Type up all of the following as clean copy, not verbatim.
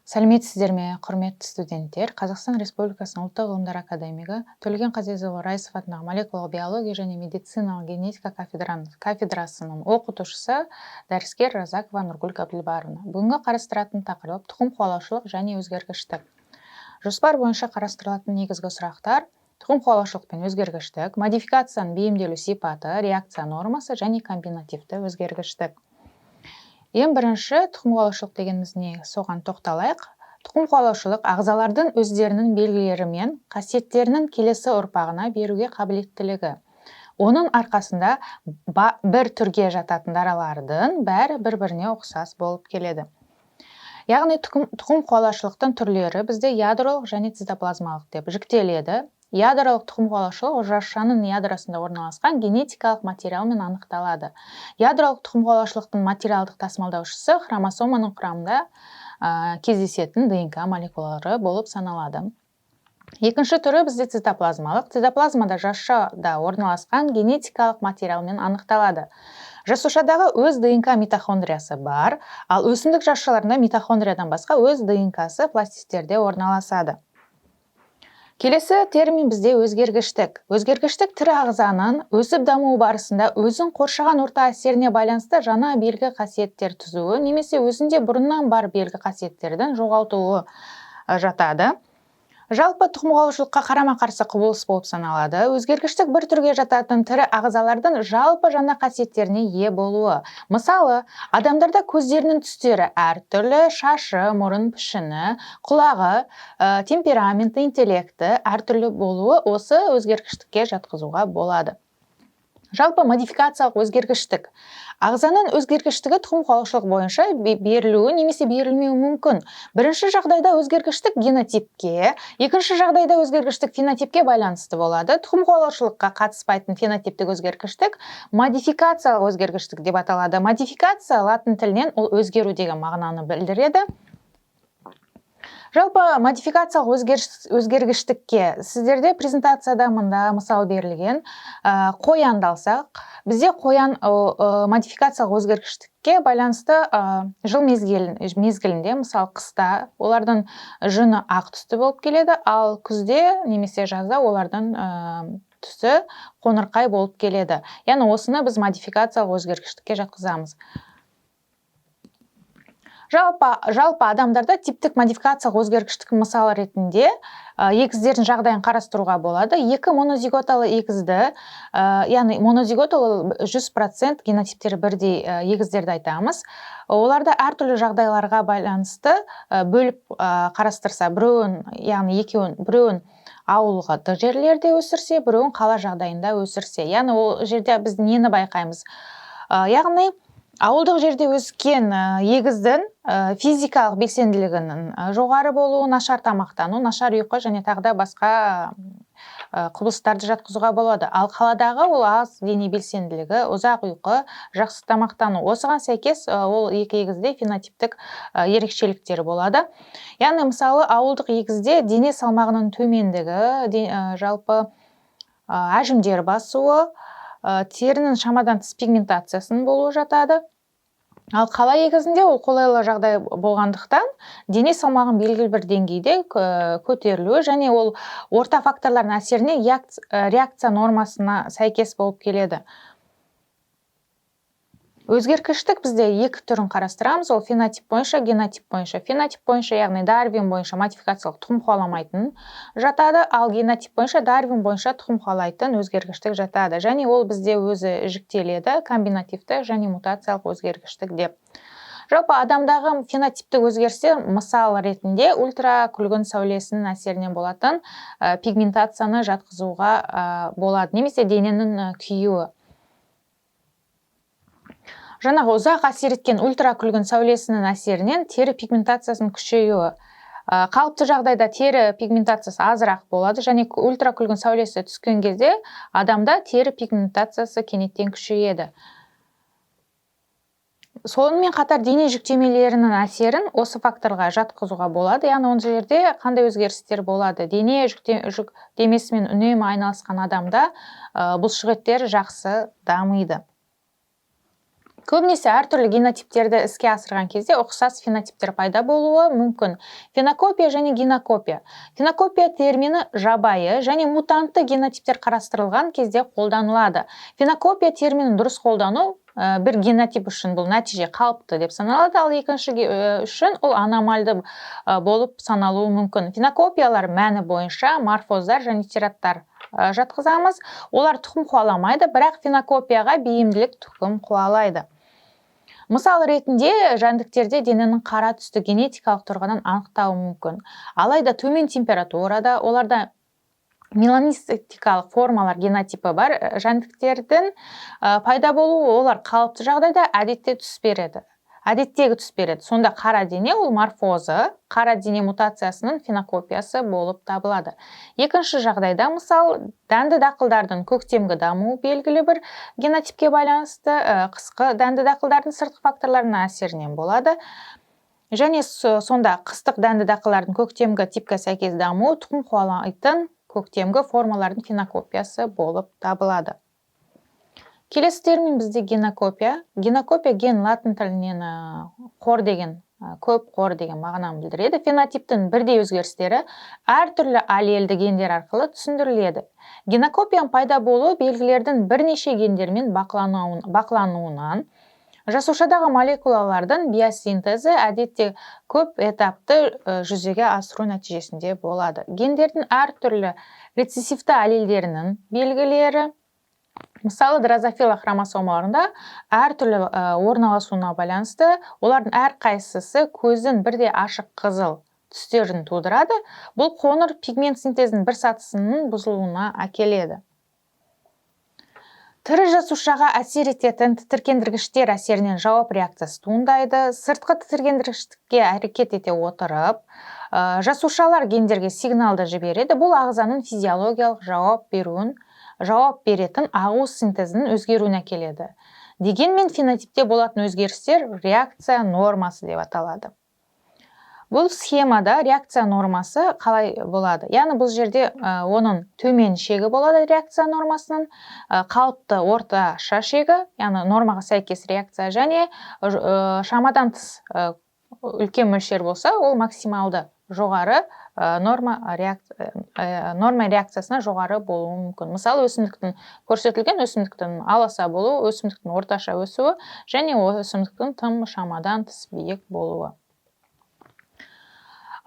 Сәлеметсіздер ме, құрметті студенттер! Қазақстан Республикасының Ұлттық ғылымдар академигі Төлеген Қазезұлы Райысов атындағы молекулалық биология және медициналық генетика кафедрасының оқытушысы, дәріскер Разакова Нұргүл Габділбаровна. Бүгінгі қарастыратын тақырып: тұқым қуалаушылық және өзгергіштік. Жоспар бойынша қарастырылатын негізгі сұрақтар: тұқым қуалаушылық пен өзгергіштік, модификацияның бейімделу сипаты, реакция нормасы және комбинативті өзгергіштік. Ең бірінші, тұқым қуалаушылық дегеніміз не, соған тоқталайық. Тұқым қуалаушылық – ағзалардың өздерінің белгілері мен қасиеттерінің келесі ұрпағына беруге қабілеттілігі. Оның арқасында бір түрге жататын даралардың бәрі бір-біріне ұқсас болып келеді. Яғни тұқым қуалаушылықтың түрлері бізде ядролық және цитоплазмалық деп жіктеледі. Ядролық тұқым қуалаушылық жасушаның ядросында орналасқан генетикалық материалмен анықталады. Ядролық тұқым қуалаушылықтың материалдық тасымалдаушысы хромосоманың құрамында кездесетін ДНК молекулалары болып саналады. Екінші түрі бізде цитоплазмалық. Цитоплазмада, жасушада орналасқан генетикалық материалмен анықталады. Жасушадағы өз ДНК митохондриясы бар, ал өсімдік жасушаларында митохондриядан басқа өз ДНК-сы пластидтерде орналасады. Келесі термин бізде өзгергіштік. Өзгергіштік – тірі ағзаның өсіп дамуы барысында өзін қоршаған орта әсеріне байланысты жаңа белгі қасиеттер түзуі немесе өзінде бұрыннан бар белгі қасиеттердің жоғалтуы жатады. Жалпы, тұқым қуалаушылыққа қарама-қарсы құбылыс болып саналады. Өзгергіштік – бір түрге жататын тірі ағзалардың жалпы жаңа қасиеттеріне ие болуы. Мысалы, адамдарда көздерінің түстері әртүрлі, шашы, мұрын пішіні, құлағы, темпераменті, интеллекті әртүрлі болуы осы өзгергіштікке жатқызуға болады. Жалпы, модификациялық өзгергіштік. Ағзаның өзгергіштігі тұқым қуалаушылық бойынша берілуі немесе берілмеуі мүмкін. Бірінші жағдайда өзгергіштік генотипке, екінші жағдайда өзгергіштік фенотипке байланысты болады. Тұқым қуалаушылыққа қатыспайтын фенотиптік өзгергіштік модификациялық өзгергіштік деп аталады. Модификация латын тілінен, ол өзгеру деген мағынаны білдіреді. Жалпы, модификациялық өзгергіштікке сіздерде презентацияда мында мысал берілген. Қоянды алсақ, бізде қоян модификациялық өзгергіштікке байланысты жыл мезгілінде, мысалы, қыста олардың жүні ақ түсті болып келеді, ал күзде немесе жазда олардың түсі қоңырқай болып келеді. Яғни осыны біз модификациялық өзгергіштікке жатқызамыз. Жалпы адамдарда типтік модификациялық өзгергіштік мысалы ретінде егіздердің жағдайын қарастыруға болады. Екі монозиготалы егізді, яғни монозиготалы 100% генотиптері бірдей егіздерді айтамыз. Оларда әртүрлі жағдайларға байланысты бөліп қарастырса, біреуін, яғни екеуін, біреуін ауылға жерлерде өсірсе, біреуін қала жағдайында өсірсе. Яғни ол жерде біз нені байқаймыз? Яғни ауылдық жерде өскен егіздің физикалық белсенділігінің жоғары болуы, нашар тамақтану, нашар ұйқы және тағы да басқа құбылыстарды жатқызуға болады. Ал қаладағы ол аз дене белсенділігі, ұзақ ұйқы, жақсы тамақтану. Осыған сәйкес ол екі егізде фенотиптік ерекшеліктері болады. Яғни, мысалы, ауылдық егізде дене салмағының төмендігі, жалпы әжімдер басуы, терінің шамадан тыс пигментациясының болуы жатады. Ал қала егізінде ол қолайлы жағдай болғандықтан, дене салмағын белгілі бір деңгейде көтерілуі және ол орта факторлардың әсеріне реакция нормасына сәйкес болып келеді. Өзгергіштік бізде екі түрін қарастырамыз: ол фенотип бойынша, генотип бойынша. Фенотип бойынша, яғни Дарвин бойынша модификациялық тұқым қуаламайтын жатады, ал генотип бойынша, Дарвин бойынша тұқым қуалайтын өзгергіштік жатады. Және ол бізде өзі жіктеледі комбинативті және мутациялық өзгергіштік деп. Жалпы, адамдағы фенотиптік өзгерістер мысал ретінде ультракүлгін сәулесінің әсерінен болатын пигментацияны жатқызуға болады немесе дененің күюі. Жаңағы ұзақ әсер еткен ультракүлгін сәулесінің әсерінен тері пигментациясының күшеюі. Қалыпты жағдайда тері пигментациясы азырақ болады және ультракүлгін сәулесі түскен кезде адамда тері пигментациясы кенеттен күшейеді. Сонымен қатар дене жүктемелерінің әсерін осы факторға жатқызуға болады. Яғни ол жерде қандай өзгерістер болады? Дене жүктемесімен үнемі айналысқан адамда бұлшықеттер жақсы дамиды. Көбінесе әртүрлі генотиптерді іске асырған кезде ұқсас фенотиптер пайда болуы мүмкін. Фенокопия және генокопия. Фенокопия термині жабайы және мутантты генотиптер қарастырылған кезде қолданылады. Фенокопия терминін дұрыс қолдану бір генотип үшін бұл нәтиже қалыпты деп саналады, ал екінші үшін ол аномальды болып саналуы мүмкін. Фенокопиялар мәні бойынша морфоздар және тераттар жатқызамыз. Олар тұқым қуаламайды, бірақ фенокопияға бейімділік тұқым қуалайды. Мысал ретінде жәндіктерде дененің қара түсті генетикалық тұрғыдан анықтауы мүмкін. Алайда төмен температурада оларда меланистикалық формалар генотипі бар жәндіктердің пайда болуы, олар қалыпты жағдайда әдетте түс береді. Әдеттегі түс береді. Сонда қара дене ол морфозы, қара дене мутациясының фенокопиясы болып табылады. Екінші жағдайда, мысал, дәнді дақылдардың көктемгі дамуы белгілі бір генотипке байланысты қысқы дәнді дақылдардың сыртқы факторларының әсерінен болады. Және сонда қыстық дәнді дақылдардың көктемгі типке сәйкес дамуы тұқым қуалайтын көктемгі формалардың фенокопиясы болып табылады. Келесі термин бізде генокопия. Генокопия, ген латын тілінен қор деген, көп қор деген мағынаны білдіреді. Фенотиптің бірдей өзгерістері әртүрлі аллельді гендер арқылы түсіндіріледі. Генокопияның пайда болуы белгілердің бірнеше гендермен бақылануынан. Жасушадағы молекулалардың биосинтезі әдетте көп этапты жүзеге асыру нәтижесінде болады. Гендердің әртүрлі рецессивті аллельдерінің белгілері, мысалы, дрозофила хромосомаларында әртүрлі орналасуына байланысты олардың әрқайсысы көздің бірдей ашық қызыл түстерін тудырады. Бұл қоңыр пигмент синтезінің бір сатысының бұзылуына әкеледі. Тірі жасушаға әсер ететін тітіркендіргіштер әсерінен жауап реакциясы туындайды. Сыртқы тітіркендіргіштікке әрекет ете отырып, жасушалар гендерге сигналды жібереді. Бұл ағзаның физиологиялық жауап беруін жауап беретін ақуыз синтезінің өзгеруіне әкеледі. Дегенмен фенотипте болатын өзгерістер реакция нормасы деп аталады. Бұл схемада реакция нормасы қалай болады? Яғни бұл жерде оның төмен шегі болады реакция нормасының, қалыпты орташа шегі, яғни нормаға сәйкес реакция, және шамадан тыс үлкен мөлшер болса, ол максималды жоғары норма реакциясына жоғары болуы мүмкін. Мысалы, өсімдіктің көрсетілген өсімдіктің аласа болуы, өсімдіктің орташа өсуі және өсімдіктің тым шамадан тыс биік болуы.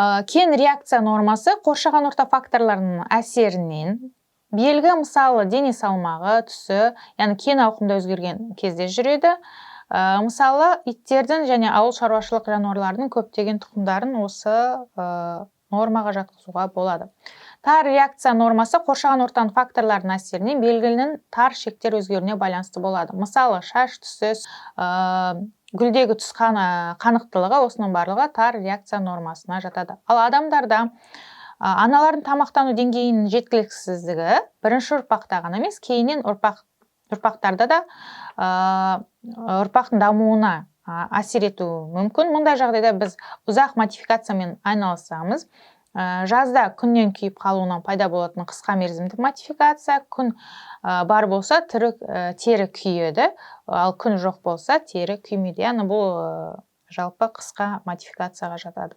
Кен реакция нормасы қоршаған орта факторларының әсерінен белгі, мысалы, дене салмағы, түсі, яғни кең ауқымда өзгерген кезде жүреді. Мысалы, иттердің және ауыл шаруашылық жануарларының көптеген тұқымдарын осы нормаға жатқызуға болады. Тар реакция нормасы қоршаған ортаның факторларының әсерінен белгінің тар шектер өзгеруіне байланысты болады. Мысалы, шаш түсі, гүлдегі түс қанықтылығы, осының барлығы тар реакция нормасына жатады. Ал адамдарда аналардың тамақтану деңгейінің жеткіліксіздігі бірінші ұрпақта ғана емес, кейіннен ұрпақтарда да ұрпақтың дамуына әсер етуі мүмкін. Мұндай жағдайда біз ұзақ модификациямен айналысамыз. Жазда күннен күйіп қалуынан пайда болатын қысқа мерзімді модификация. Күн бар болса, тері күйеді, ал күн жоқ болса, тері күймейді. Яғни бұл жалпы қысқа модификацияға жатады.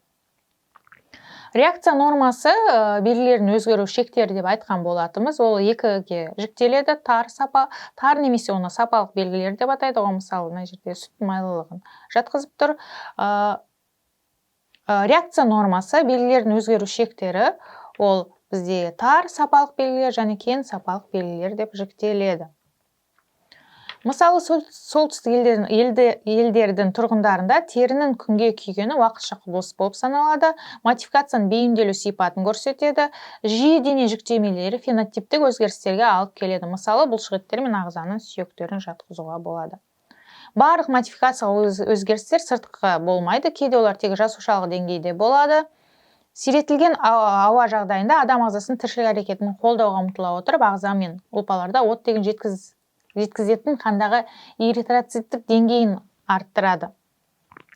Реакция нормасы белгілерінің өзгеру шектері деп айтқан болатынбыз. Ол екіге жіктеледі: тар, сапа, тар немесе оны сапалық белгілер деп атайды ғой. Мысалы, мына жерде сүттің майлылығын жатқызып тұр. Реакция нормасы белгілерінің өзгеру шектері, ол бізде тар сапалық белгілер және кең сапалық белгілер деп жіктеледі. Мысалы, солтүстік елдердің тұрғындарында терінің күнге күйгені уақытша құбылыс болып саналады, модификацияның бейімделу сипатын көрсетеді. Жиі дене жүктемелері фенотиптік өзгерістерге алып келеді. Мысалы, бұлшықеттер мен ағзаның сүйектерін жатқызуға болады. Барлық модификациялық өзгерістер сыртқы болмайды, кейде олар тек жасушалық деңгейде болады. Сиретілген ауа жағдайында адам ағзасының тіршілік әрекетін қолдауға ұмтыла отырып, ағза мен ұлпаларда оттегін жеткізетін қандағы эритроциттік деңгейін арттырады.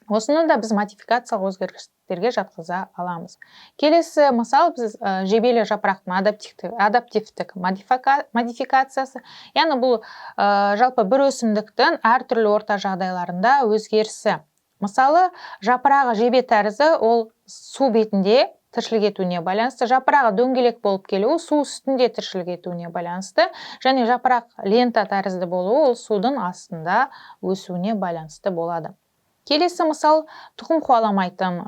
Осыны да біз модификациялық өзгерістерге жатқыза аламыз. Келесі мысал біз жебелі жапырақтың адаптивтік модификациясы. Яғни бұл жалпы бір өсімдіктің әртүрлі орта жағдайларында өзгерісі. Мысалы, жапырағы жебе тәрізді, ол су бетінде тіршілік етуіне байланысты, жапырағы дөңгелек болып келуі су үстінде тіршілік етуіне байланысты, және жапырақ лента тәрізді болуы ол судың астында өсуіне байланысты болады. Келесі мысал тұқым қуаламайтын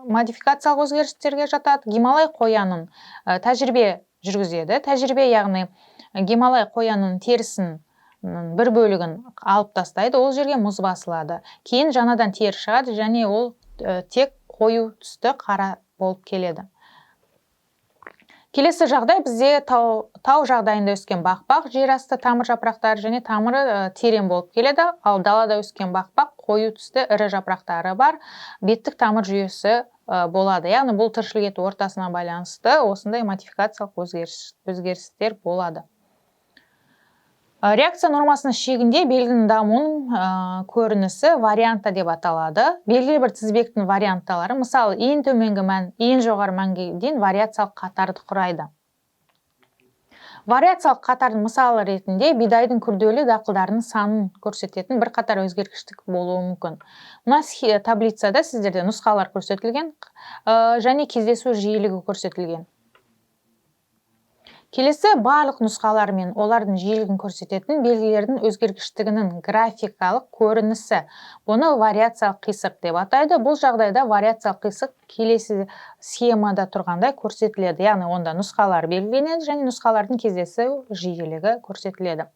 модификациялық өзгерістерге жатады. Гималай қоянын тәжірибе жүргізеді. Тәжірибе, яғни гималай қоянының терісін бір бөлігін алып тастайды, ол жерге мұз басылады. Кейін жаңадан тері шығады және ол тек қою түсті қара болып келеді. Келесі жағдай бізде тау жағдайында өскен бақбақ жер асты тамыр жапырақтары және тамыры терең болып келеді, ал далада өскен бақбақ қою түсті ірі жапырақтары бар беттік тамыр жүйесі болады. Яғни бұл тіршілік ету ортасына байланысты осындай модификациялық өзгерістер болады. Реакция нормасының шегінде белгінің дамуының көрінісі варианта деп аталады. Белгілі бір тізбектің вариантталары, мысалы, ең төменгі мән, ең жоғары мәнге дейін вариациялық қатарды құрайды. Вариациялық қатардың мысалы ретінде бидайдың күрделі дақылдарының санын көрсететін бірқатар өзгергіштік болуы мүмкін. Мына таблицада сіздерде нұсқалар көрсетілген және кездесу жиілігі көрсетілген. Келесі барлық нұсқалар мен олардың жиілігін көрсететін белгілердің өзгергіштігінің графикалық көрінісі. Бұны вариациялық қисық деп атайды. Бұл жағдайда вариациялық қисық келесі схемада тұрғандай көрсетіледі. Яғни онда нұсқалар белгіленеді және нұсқалардың кездесу жиілігі көрсетіледі.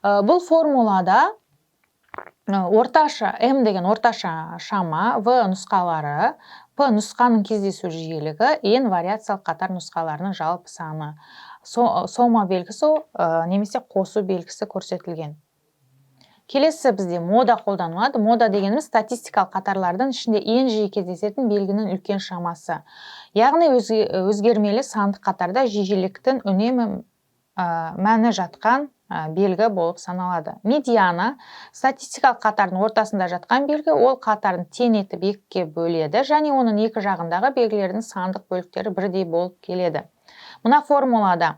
Бұл формулада орташа М деген орташа шама, В нұсқалары, П нұсқаның кездесу жиілігі, N вариациялық қатар нұсқаларының жалпы саны. Сома белгісі немесе қосу белгісі көрсетілген. Келесі бізде мода қолданылады. Мода дегеніміз статистикалық қатарлардың ішінде ең жиі кездесетін белгінің үлкен шамасы. Яғни өзгермелі сандық қатарда жиіліктің үнемі мәні жатқан белгі болып саналады. Медиана статистикалық қатардың ортасында жатқан белгі, ол қатарын тең етіп екіге бөледі және оның екі жағындағы белгілердің сандық бөліктері бірдей болып келеді. Мына формулада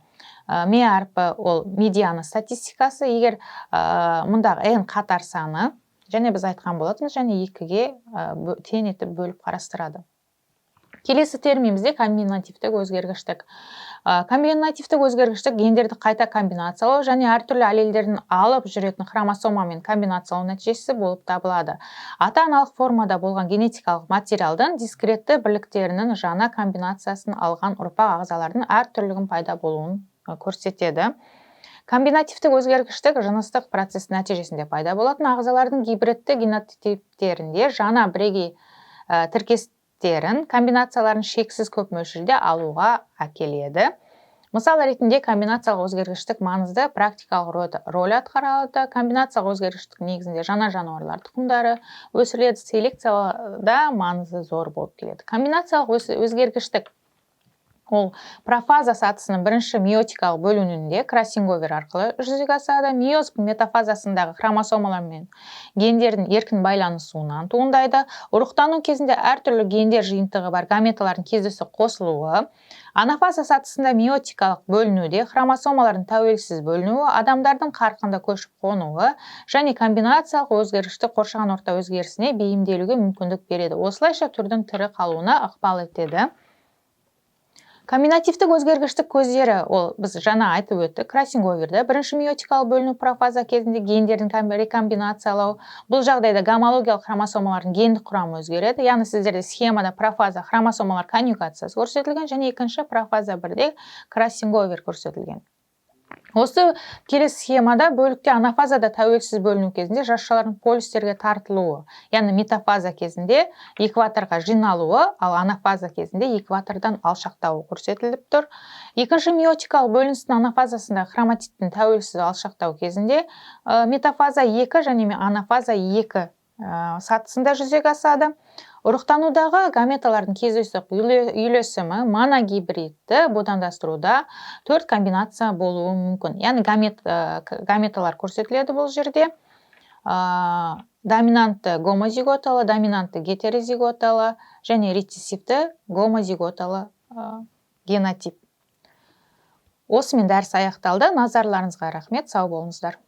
м әрпі ол медиана статистикасы, егер мұндағы n қатар саны, және біз айтқан болатынбыз, және екіге тең етіп бөліп қарастырады. Келесі термин бізде комбинативтік өзгергіштік. Комбинативтік өзгергіштік гендерді қайта комбинациялау және әртүрлі аллельдерін алып жүретін хромосомамен комбинациялау нәтижесі болып табылады. Ата-аналық формада болған генетикалық материалдың дискретті бірліктерінің жаңа комбинациясын алған ұрпақ ағзалардың әртүрлігін пайда болуын көрсетеді. Комбинативтік өзгергіштік жыныстық процесс нәтижесінде пайда болатын ағзалардың гибридті генотиптерінде жаңа бірегей тіркестерін, комбинацияларын шексіз көп мөлшерде алуға әкеледі. Мысал ретінде комбинациялық өзгергіштік маңызды практикалық роль атқарады. Комбинациялық өзгергіштік негізінде жаңа жануарлар тұқымдары өсіріледі, селекцияда маңызы зор болып келеді. Комбинациялық өзгергіштік ол профаза сатысының бірінші мейотикалық бөлінуінде кроссинговер арқылы жүзеге асады. Мейоз метафазасындағы хромосомалар мен гендердің еркін байланысуынан туындайды. Ұрықтану кезінде әртүрлі гендер жиынтығы бар гаметалардың кездейсоқ қосылуы. Анафаза сатысында мейотикалық бөлінуде хромосомалардың тәуелсіз бөлінуі, адамдардың қарқынды көшіп қонуы және комбинациялық өзгергіштік қоршаған орта өзгерісіне бейімделуге мүмкіндік береді. Осылайша түрдің тірі қалуына ықпал етеді. Комбинативтік өзгергіштік көздері, ол біз жаңа айтып өттік, кроссинговерді бірінші мейотикалық бөліну профаза кезінде гендердің рекомбинациялау. Бұл жағдайда гомологиялық хромосомалардың гендік құрамы өзгереді. Яғни сіздерде схемада профаза хромосомалар конъюгациясы көрсетілген және екінші профаза бірде кроссинговер көрсетілген. Осы келесі схемада бөлікте анафазада тәуелсіз бөліну кезінде жасушалардың полюстерге тартылуы, яғни метафаза кезінде экваторға жиналуы, ал анафаза кезінде экватордан алшақтауы көрсетіліп тұр. Екінші мейотикалық бөліністің анафазасында хроматидтің тәуелсіз алшақтау кезінде метафаза 2 және анафаза 2 сатысында жүзеге асады. Ұрықтанудағы гаметалардың кездейсоқ үйлесімі моногибридті будандастыруда 4 комбинация болуы мүмкін. Яғни гаметалар көрсетіледі бұл жерде. Доминантты гомозиготалы, доминантты гетерозиготалы және рецессивті гомозиготалы генотип. Осымен дәріс аяқталды. Назарларыңызға рахмет, сау болыңыздар.